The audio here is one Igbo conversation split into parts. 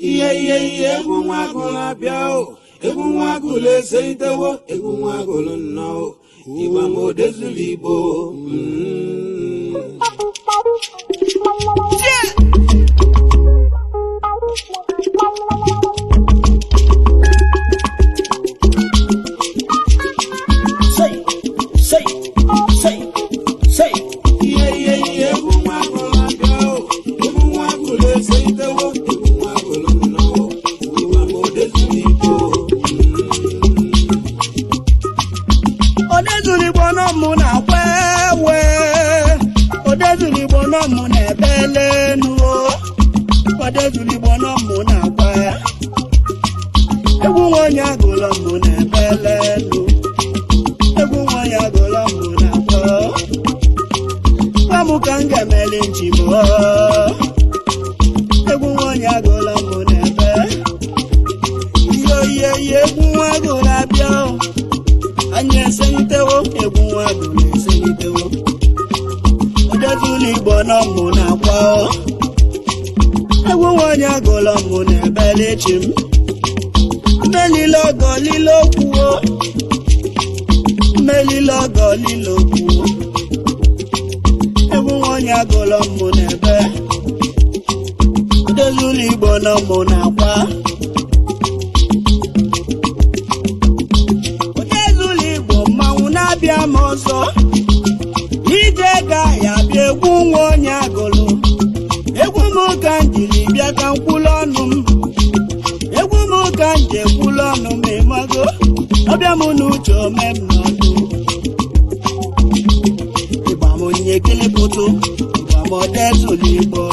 Ihe ihe ihe, egwu nwa agụlụ abịa o, egwu nwa agụlụ eselitewo, egwu nwa agụlụ nnọọ, ịgba ma odezulu Igbo. Say, say, say, say. Ihe ihe ihe, egwu nwa agụlụ abịa o, egwu nwa agụlụ eselitewo, egwu nwa agụlụ nnọọ, ịgba ma odezulu Igbo. Odezuru Igbo nọ mụ na-akwa ewe. Odezuru Igbo nọ mụ na-ebe lenu o. Odezuru Igbo nọ mụ na-akwa. Egwu nwa onye agụlọ mụ na-ebe lenu. Egwu nwa onye agụlọ mụ na-akwa. Gwa mụ ka m ga-emeli nchi m o. Egwu nwa onye agụlọ mụ na-ebe. Iyo ihe ihe, egwu nwa agụlọ abịa o. Anyị eselitewo, egwu nwa agụlụ eselitewo. Odezulu Igbo nọ mụ na-akwa o. Egwu nwa onye agụlọ mụ na-ebele chi m. Mmelile ọgọ lile okwu o. Mmelile ọgọ lile okwu o. Egwu nwa onye agụlọ mụ na-ebe. Odezulu Igbo nọ mụ na-akwa. Odezulu Igbo mmanwụ na-abịa m ọzọ. Ije ga ya bịa, egwu nwa onye agụlụ. Egwu m ka m jiri bịa ka m kwulu ọnụ m. Egwu m ka m ji ekwulu ọnụ m, ịmago. Ọbịa m n'uche, ome m n'ọnụ. Ịgba m onye kilipụtụ, ịgba m Odezulu Igbo.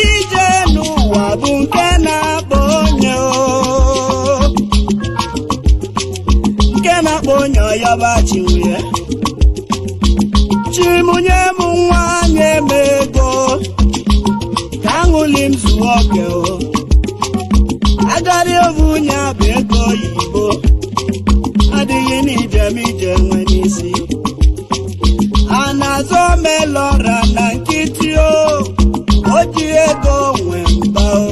Ije n'ụwa bụ nke na-akpọ onye o. Nke na-akpọ onye ọyọba chinwe. Chimunye m nwa nye m ego ka aṅụli m zuo oke o. Agari ovu nya bụ ego oyibo adịghị n'ijem ije nwe n'isi. A na-azọ melọra na nkịtị o. O ji ego nwe mba o.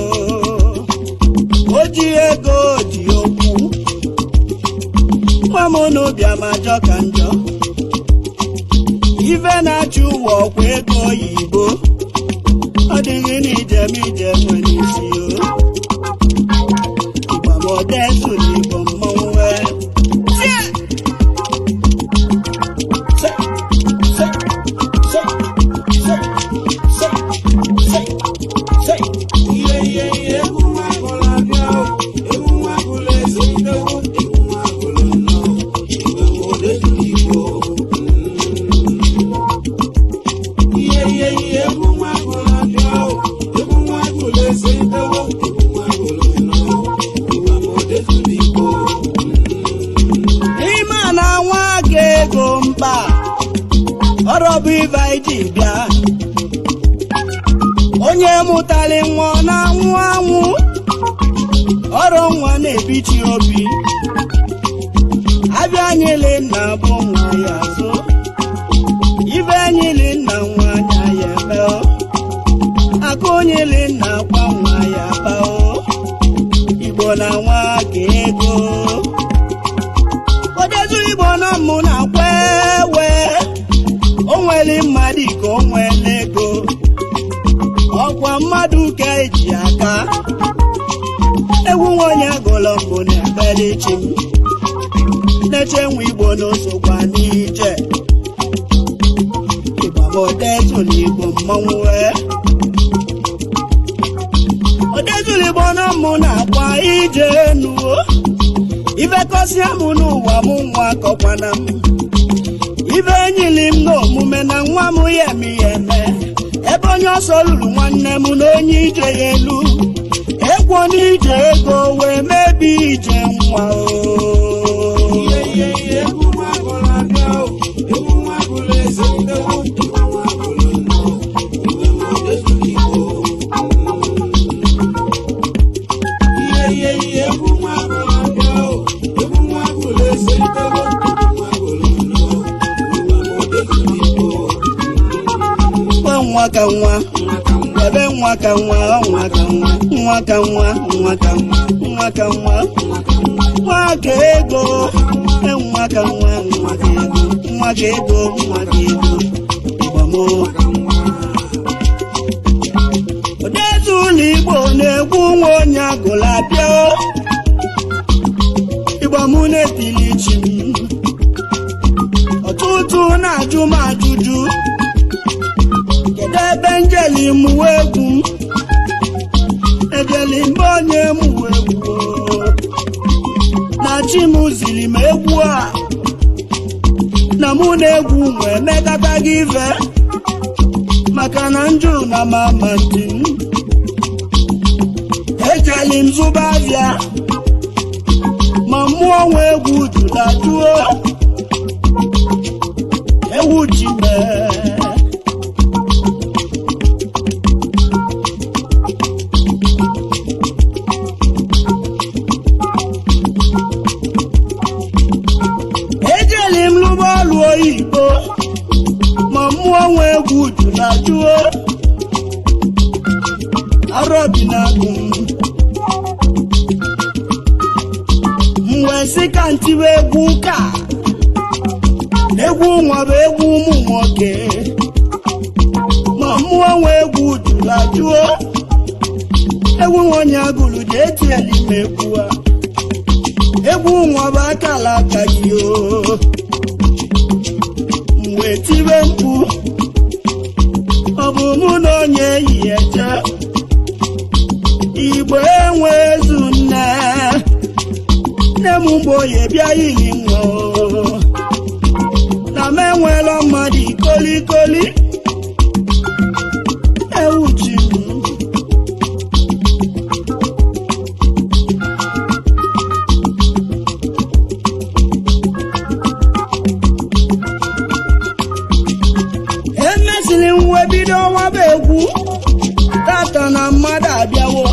O ji ego ji okwu. Nwa m n'ụbịa ma jọ ka njọ. Ife na-achị ụwa ọkwa ego oyibo. Ọ dịghị n'ijem ije nwe n'isi o. Ịgbamodezulu Igbo mmanwụ wee. Say, say, say, say, say, say, say. Ihe ihe ihe, egwu nwa agụlụ abịa o, egwu nwa agụlụ eselitewo, egwu nwa agụlụ nnọọ, ịgba ma odezulu Igbo. Ihe ihe ihe, egwu nwa agụlụ abịa o, egwu nwa agụlụ eselitewo, egwu nwa agụlụ nnọọ, ịgba ma odezulu Igbo. Ime na nwa ga ego mkpa ọrụ bụ ibe anyị ji bịa. Onye mụtali nwa ọ na-anwụ anwụ, ọrụ nwa na-ebichi obi. Abịa anyịlị nna bụ nwa ya azụ. Ibe anyịlị nna nwa anya ya eme o. Akụ nyịlị nna kwa nwa ya ba o. Igbo na nwa ka ego. Odezu Igbo nọ mụ na-akwa ewe. O nwere mmadụ ka o nwere ego. Ọkwa mmadụ ka eji aka. Egwu nwa onye agụlọ mbụ na-ebere chi m. Na-eche nwa Igbo n'osokwa n'ije. Ịgbam Odezulu Igbo mmanwụ wee. Odezulu Igbo nọ mụ na-akwa ije nuo. Ifekọsịa m n'ụwa m, nwa kọkwana m. Ife enyili m n'omume na nwa m ya eme ya eme. Ebe onye ọsọ lụrụ nwanne m na onye ije ya elu. Egwu n'ije ego wee mebi ije nwa o. Ihe ihe ihe, egwu nwa agụlụ abịa o, egwu nwa agụlụ eselitewo, egwu nwa agụlụ nnọọ, ịgba ma odezulu Igbo. Ihe ihe ihe, egwu nwa agụlụ abịa o, egwu nwa agụlụ eselitewo, egwu nwa agụlụ nnọọ, ịgba ma odezulu Igbo. Nwa nwa ka nwa. Nwa ka na-ebe nwa ka nwa, nwa ka nwa, nwa ka nwa, nwa ka nwa, nwa ka nwa, nwa ka ego, nwa ka nwa, nwa ka ego, nwa ka ego, nwa ka ego, ịgbamo. Odezu ụlọ Igbo na-egwu nwa onye agụla abịa, ịgbamụ na-etili chi m. Ọtụtụ na-ajụ m ajụjụ, kedu ebe njeli mụwa egwu m? Ejeli mbe onye mụwa egwu na chi m ziri m egwu a, na mụ na egwu nwee mekata gị ife, maka na njụ na mama ntị m. Ejeli m zụba abịa ma mmụọ nwe egwu jụla jụọ ewu ji mee. Ejeli m lụba ọlụ oyibo ma mmụọ nwe egwu jụla jụọ arọbi na agụ m. M wee sị ka ntiwe egwu ụka, egwu nwa bụ egwu ụmụ nwoke, ma mmụọ nwe egwu jụla jụọ egwu nwa onye agụrụ ji etieli m egwu a, egwu nwa bụ akala aka gị o. M wee tiwe mkpu, ọ bụ mụ na onye yi eje Igbo enwe ezu nne nne m mgbe oye bịa ili nwa o. Na m enwela mmadụ kolikoli ewu ji m. Emesịrị m wee bido nwaba egwu tata na mmadụ abịawo,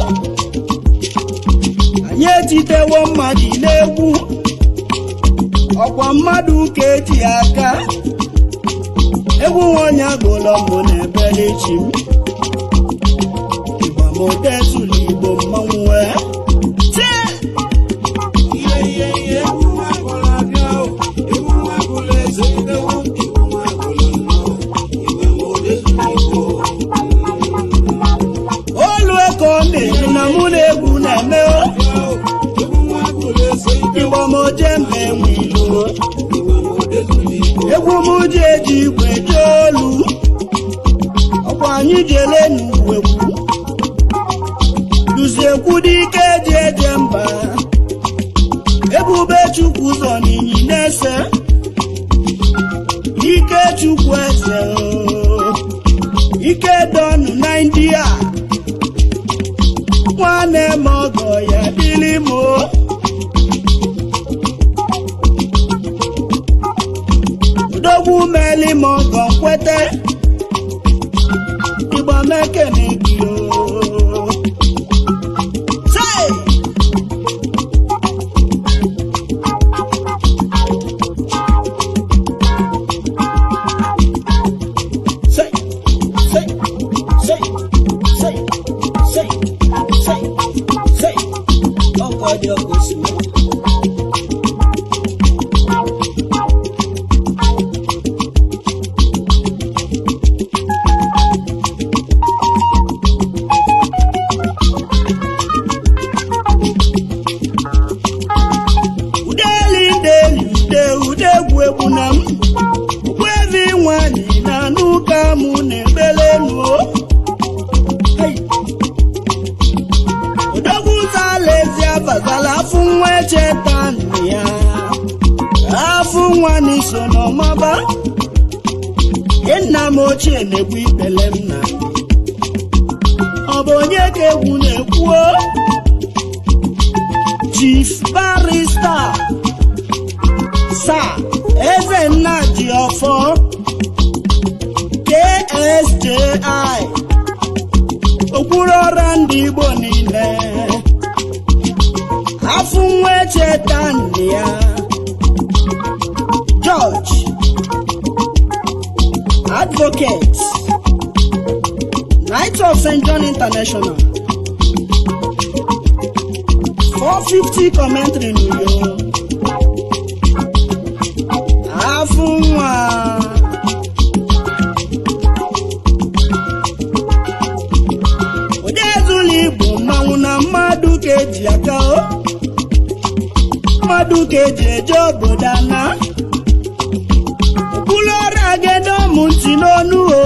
anyị etitewo mmadụ n'egwu, ọkwa mmadụ ka eji aka egwu nwa onye agụlọ mbụ na ebele chi m. Ịgbamodezulu Igbo mmanwụ wee tie. Ihe ihe ihe egwu nwa agụlụ abịa o, egwu nwa agụlụ ezelitewo, egwu nwa agụlụ nnọọ, ịgbamodezulu Igbo. Olu eko na-eri na mụ na egwu na-eme o. Abịa o, egwu nwa agụlụ ezelitewo, Ịgbamoje mba enwe ilo, ịgbamodezulu Igbo. egwu m ji eji igwe jee olu, ọkwa anyị jele n'ugwu egwu duziekwu dike eji eje mba, ebube Chukwu ụzọ n'inyi na-ese ike Chukwu eze o. Ike dọnụ na India, nwanne m ọgọ ya dịrị m o. Odogwu meli m ọgọ nkwete, ịgba mekene gị o. Say! Say, say, say, say, say, say, say. Ọkọ dị ọkụ si mụ. Udeli ndeli ude ude egwu egwu na m ogbuevi nwanyị na anụ ka mụ na-ekpele nuo. Odogwu zala ezi abazala afụ nwa echeta nne ya, afụ nwa n'iso n'ọmaba nna m ochie na-egbu ikpele m na ọ bụ onye ka egwu na-ekwuo. Chief Barrister Sir Ezenna Jiọfọ KSJI, okpuru ọra ndị Igbo niile, afụ nwa echeta nne ya, George Advocate, Knight Knight of St. John International, 450 commentary n'Uyo. Afụ nwa Odezula Igbo mmanwụ na mmadụ ka eji aka o, mmadụ ka eji eje obodo ana. Okpulu ọrụ agedo mụ ntị n'onu o,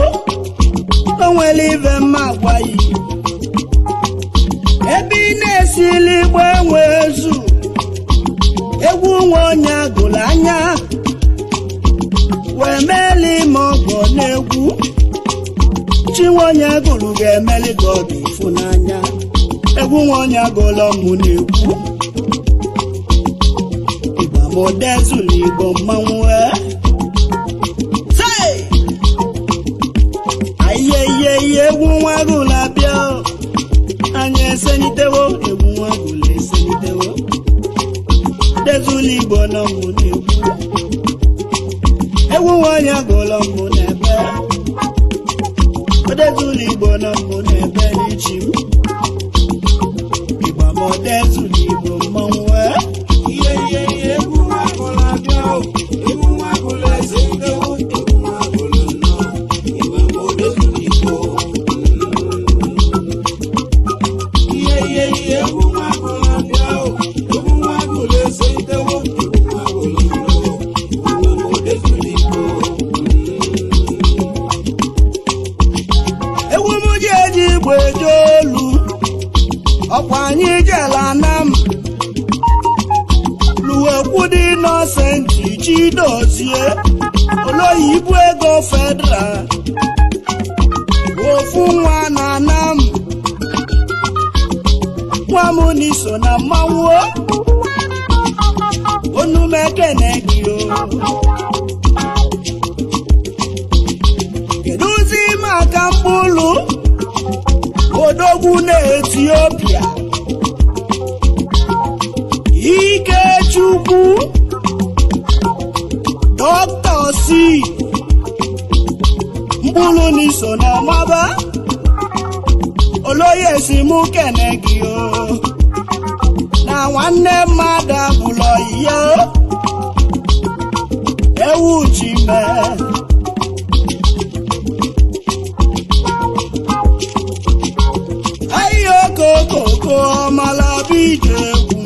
o nwere ive mma agwaghị. Ebe ị na-esili igbo enwe ezu, egwu nwe onye agụrụ anya, wee meli ma ọgọ n'egwu. Chi nwe onye agụrụ ga-emeli ka ọ dị ịfụnanya. Egwu nwe onye agụrụ mụ na-ekwu. Ịgbamodezula Igbo mmanwụ e. Say! Ayiye egwu nwa agụrụ abịa o. Anyị esenitewo, egwu nwa agụrụ esenitewo. Dezula Igbo nọ mụ na-ekwu. Egwu nwa onye agụrụ mụ na-ebe. Odezula Igbo nọ mụ na-ebe n'ichi m. Ịgbamodezula Igbo mmanwụ e. Ihe ihe ihe egwu nwa agụrụ abịa o, egwu nwa agụrụ eselitewo, egwu nwa agụrụ nnọọ, Ịgbamodezula Igbo. Ihe ihe ihe egwu nwa agụrụ abịa o, egwu nwa agụrụ eselitewo, egwu nwa agụrụ nnọọ, Ịgbamodezula Igbo. Egwu m ji eji igbo eje olu, ọkwa anyị jela na m luwekwudi Innocent Chidozie oloyibu ego federal, ofu nwa na anam nwa m n'iso na mmanwụ onumekene gị o. Kedụzi maka mkpụrụ odogwu na Etiopia, Ikechukwu Dr. C mkpụrụ n'iso na ọmaba olóyè si mú kene gị o, na nwanne mmadụ abụlọ ihe o. Ewu chime ahịhịa okokoko ọmalabije egwu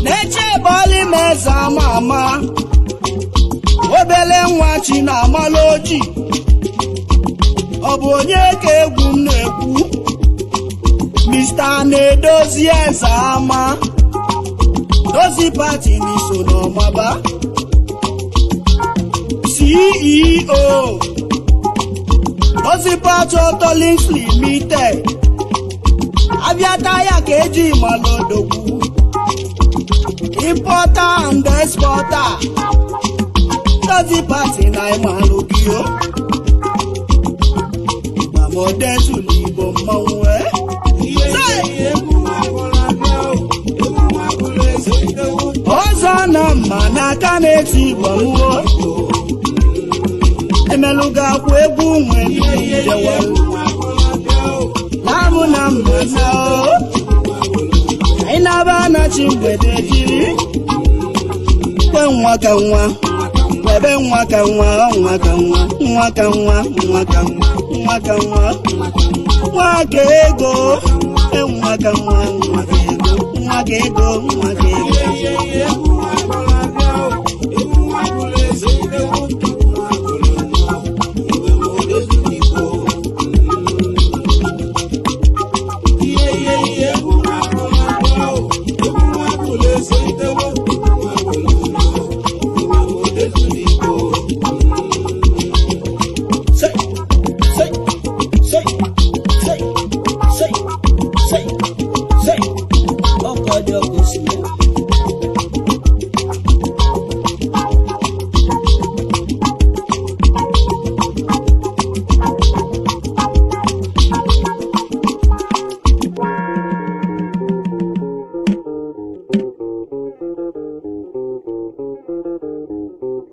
na-eche bọọlụ meza ama ama obele nwa chi na amala oji. Ọ bụ onye ka egwu m na-ekwu? Mr. na-edozi eze ama dozi pati n'iso n'ọmaba, CEO dozi pati Autolinks Limited. Abịa taya ka eji malodogwu, importer and exporter. Dozi pati na ịmalụ gị o. Ìgbàmọ̀dẹ́sùn Igbo mmanwụ ẹ́. Ihe ihe egwu nwa agụrụ abịa o, egwu nwa agụrụ eselitewo. Ọzọ na mma n'aka na-eti igbo nwụọ emelụga akwa egwu nwe Ihe ihe ihe jewe egwu nwa agụrụ abịa o, labụ na mma na o anyị na-aba na chi mgbede jiri kwe nwa ka nwa webe nwa ka nwa ọ nwa ka nwa nwa ka nwa nwa ka nwa nwa ka nwa nwa ka ego e nwa ka nwa nwa ka ego nwa ka ego nwa ka ego. Ihe ihe ihe egwu